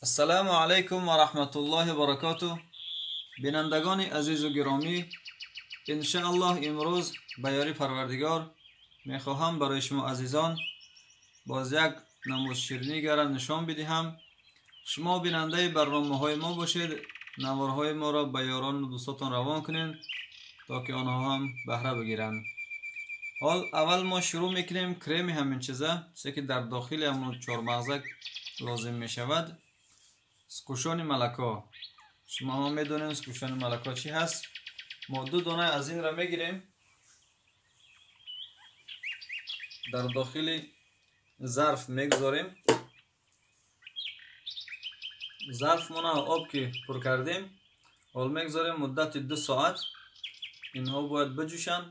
Ассалому алайкум ва раҳматуллоҳи ва баракотуҳ. Бинандагони азизу гиромӣ, иншааллоҳ имрӯз ба ёри Парвардигор мехоҳам барои шумо азизон боз як намуд ширинигара нишон бидиҳам. Шумо бинандаи барномаҳои мо бошед, наворҳои моро ба ёрону дӯстотон равон кунед, то ки онҳо ҳам баҳра бигиранд. Ҳол аввал мо шурӯъ мекунем креми ҳамин чиза, чизе ки дар дохили ҳамон чормағзак лозим мешавад. Скушони малако. Шумо ҳама медонед скушони малако чӣ ҳаст. Мо ду дона аз инро мегирем, дар дохили зарф мегузорем. Зарфмона об ки пур кардем, ҳол мегузорем муддати 2 соат. Инҳо бояд биҷӯшанд,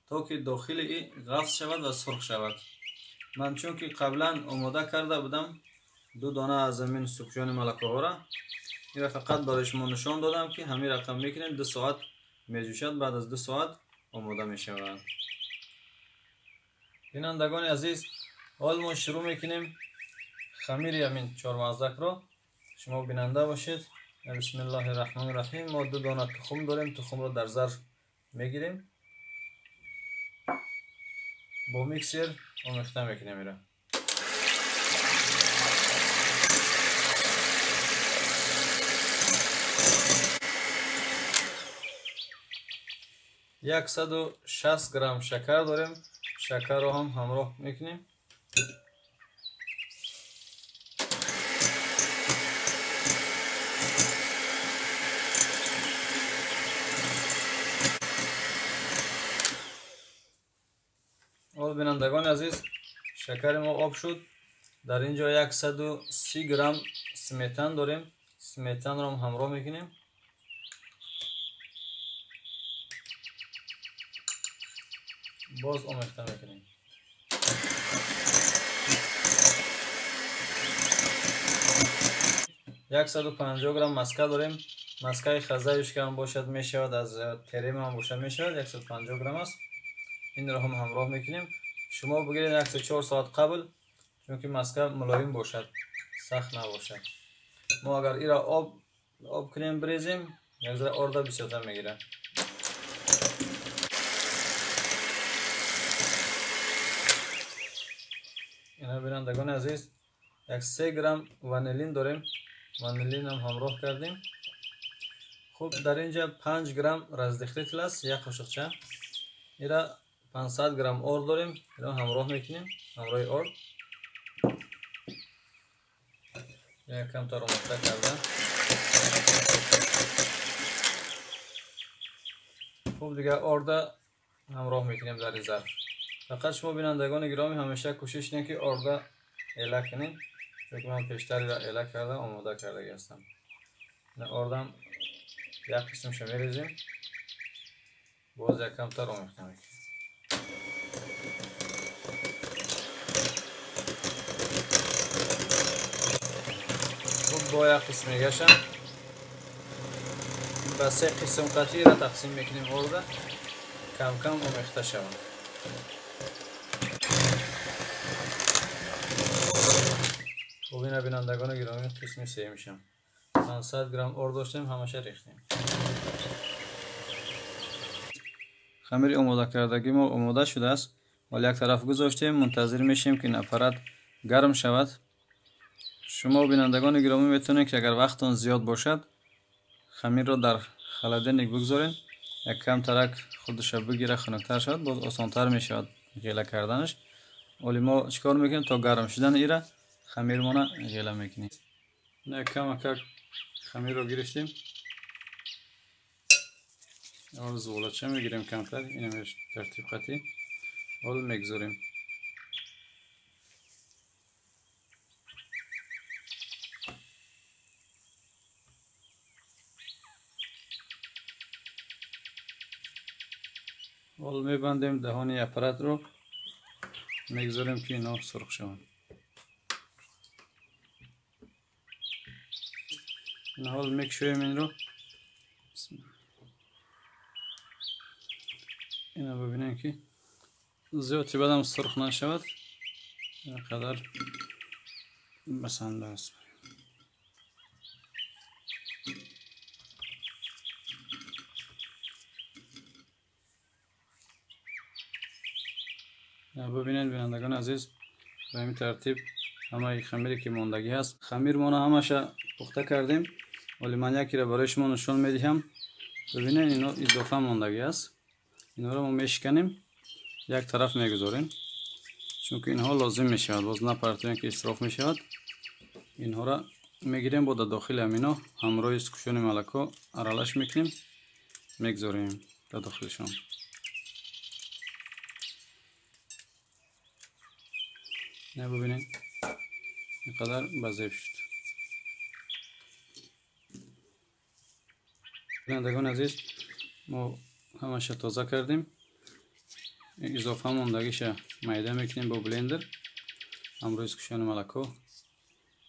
то ки дохили и ғафз шавад ва сурх шавад. Ман чунки қаблан омода карда будам ду дона аз ҳамин сукшони малакаҳоро, инро фақат барои шумо нишон додам, ки ҳамин рақам мекунем, 2 соат меҷӯшад, баъд аз 2 соат омода мешавад. Бинандагони азиз, ҳол мо шурӯъ мекунем хамири ҳамин чормағзакро. Шумо бинанда бошед. Бисмиллоҳи раҳмони раҳим. Мо ду дона тухм дорем, тухмро дар зарф мегирем, бо миксер омехта мекунем ира. 160 грамм шакар дорем, шакарро ҳам ҳамроҳ мекунем. Ҳол бинандагони азиз, шакари мо об шуд. Дар ин ҷо 130 грамм сметан дорем, сметанро ҳам ҳамроҳ мекунем. Боз омехта мекунем. 150 грамм маска дорем. Маскаи хазаюшка ҳам бошад мешавад, аз терема ҳам бошад мешавад. 150 грамм аст. Инро ҳам ҳамроҳ мекунем. Шумо бигиред 1-4 соат қабл, чунки маска мулоим бошад, сахт набошад. Мо агар инро об кунем, бирезем, як зара орда бисёртар мегирад. Ина бинандагони азиз, 3 грамм ванилин дорем, ванилинам ҳамроҳ кардем. Хуб, дар инҷа 5 грамм раздыхлитель аст, як қошиқча. Ира 500 грамм орд дорем, иро ҳамроҳ мекунем, ҳамроҳи орд. Як камтар омехта карда. Хуб, дигар орда ҳамроҳ мекунем дар ин зарф. Фақат шумо бинандагони гиромӣ ҳамеша кӯшиш кунед, ки орда эла кунед, чунки ман пештар ира эла карда омода кардагӣ ҳастам. Ордам як қисмша мерезем, боз як камтар омехта мекунем. Хуб, бо як қисм мегашам, ба 3 қисм қатъиро тақсим мекунем орда, кам-кам омехта шавад. Хуб, ина бинандагони гиромӣ, қисми сеюмшам 500 грамм орд доштем, ҳамаша рехтем. Хамири омодакардагӣ мо омода шудааст. Ҳол як тараф гузоштем, мунтазир мешем, ки ин аппарат гарм шавад. Шумо бинандагони гиромӣ метавонед, ки агар вақттон зиёд бошад, хамирро дар холодильник бигзоред, як камтарак худша бигира, хунуктар шавад, боз осонтар мешавад ғела карданаш. Оли мо чӣ кор мекунем? То гарм шудани ира хамирмона ғела мекунем. Як камакак хамирро гирифтем, ҳол зуволача мегирем камтар, инамеш тартиб қатӣ ҳол мегузорем. Ҳол мебандем даҳони аппаратро, мегузорем, ки ино сурх шаванд. Ҳол мекушоем инро. Ина бибинем, ки зиёд бадам сурх нашавад, ин қадар басанда аст. Бибинед бинандагони азиз, ба ҳамин тартиб ҳамаи хамире ки мондагӣ ҳаст, хамирмона ҳамаша пухта кардем. Вале ман якеро барои шумо нишон медиҳам. Бибинед, ино изофа мондагӣ аст. Инҳоро мо мешиканем, як тараф мегузорем, чунки инҳо лозим мешавад, боз напартоем ки исроф мешавад. Инҳоро мегирем, бо дар дохили ҳамино ҳамроҳи сукушони малако аралаш мекунем, мегузорем дар дохилшон. Бибинед, инқадар базеб шуд. Бинандагони азиз, мо ҳамаша тоза кардем. Изофа мондагиша майда мекунем бо блендер, ҳамроҳи сукушони малако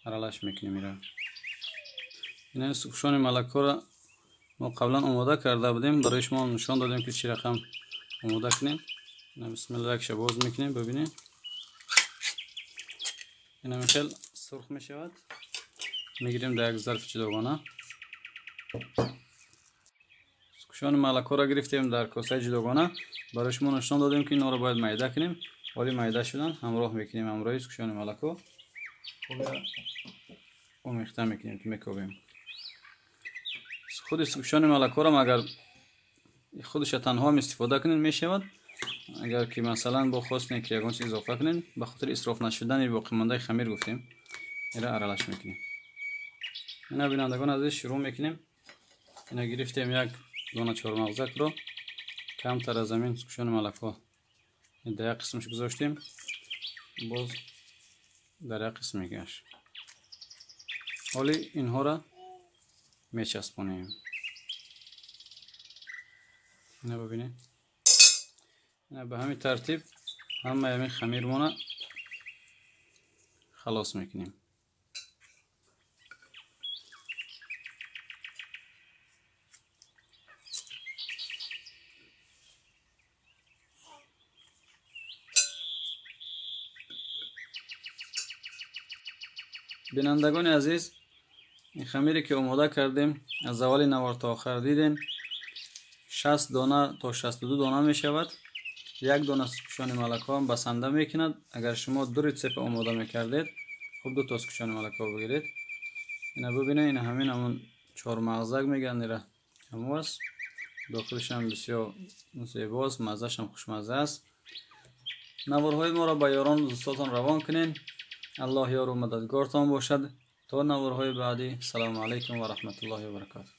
аралаш мекунем. Ира ина сукушони малакоро мо қаблан омода карда будем, барои шумо нишон додем ки чӣ рақам омода кунем. Ина бисмилла, якша боз мекунем, бибинед, ина михел сурх мешавад. Мегирем дар як зарфи ҷудогона. Сукушони малакоро гирифтем дар косаи ҷудогона, барои шумо нишон додем ки инҳоро бояд майда кунем. Ҳоли майда шудан ҳамроҳ мекунем ҳамроҳи сукушони малако, омехта мекунем, мекобем. Худи сукушони малакоро агар худша танҳо истифода кунед мешавад. Агар ки масалан бо хостем ки ягон чиз изофа кунед, ба хотири исроф нашудани боқимондаи хамир гуфтем, ира аралаш мекунем. Ина бинандагон азиз, шурӯъ мекунем. Ина гирифтем як дона чормағзакро, камтар аз ҳамин сукушони малако дар як қисмаш гузоштем, боз дар як қисмигаш. Ҳоли инҳоро мечаспонем. Ина бибинед, ба ҳамин тартиб ҳамаи ҳамин хамирмона халос мекунем. Бинандагони азиз, ин хамире ки омода кардем аз аввали навор то охир дидем, 60 дона то 62 дона мешавад. Як дона сукушони малако ҳам басанда мекунад. Агар шумо ду рецепт омода мекардед, хуб ду то сукушони малако бигиред. Ина бибинед, ина ҳамин ҳамон чормағзак мегӯянд, ира ҳамо аст. Дохилаш ҳам бисёр зебо аст, маззааш ҳам хушмазза аст. Наворҳои моро ба ёрон дӯстотон равон кунед. Аллоҳ ёру мададгортон бошад. То наворҳои баъдӣ, салому алайкум ва раҳматуллоҳи ва баракотуҳ.